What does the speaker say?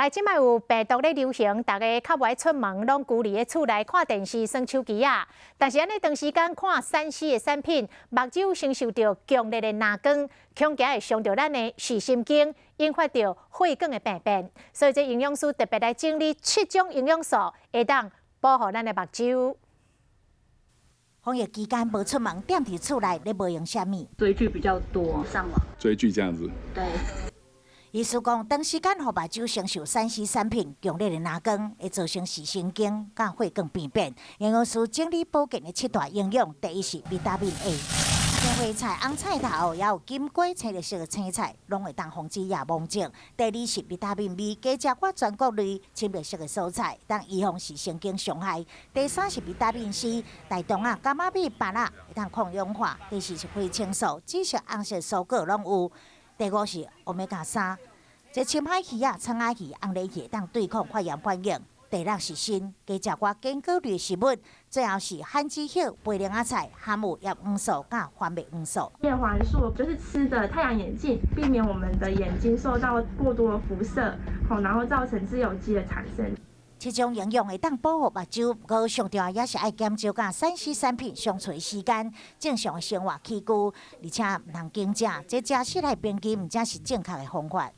來，這擺有病毒咧流行，逐家較無愛出門，攏龜膩咧厝內看電視、耍手機仔。但是按呢長時間看3C 的產品，目睭承受著強烈的藍光，恐驚會傷著咱的視神經，引發著血管的病變。所以這營養師特別來整理七種營養素，會當保護咱的目睭。防疫期間無出門，踮佇厝內咧無閒啥物？追劇比較多，上網追劇這樣子。對。醫師講，長時間予目睭承受3C 產品強烈的藍光，會造成視神經佮血管病變。營養師整理保健的七大營養，第一是維他命 A。花菜、紅菜頭，也有金瓜、青綠色的青菜，攏會當防止夜盲症。第二是維他命 B，加食寡全穀類、深綠色的蔬菜，當預防視神經傷害。第三是維他命 C，大腸仔、柑仔米、芭樂會當抗氧化。第四是花青素，紫色、紅色蔬果攏有。第五是歐米伽三，這深海魚仔、鯧仔魚、紅鱺魚當對抗發炎反應。第六是鋅，加食寡堅果類食物。最後是番子葉、白靈仔菜，含有葉黃素佮番麥黃素。葉黃素就是吃的太陽眼鏡，避免我們的眼睛受到過多的輻射，好，然後造成自由基的產生。七種營養會當保護目睭，不過上重要也是愛減少佮3C 產品相處時間，正常的生活起居，而且毋通緊食，這食食來平均毋才是正確的方法。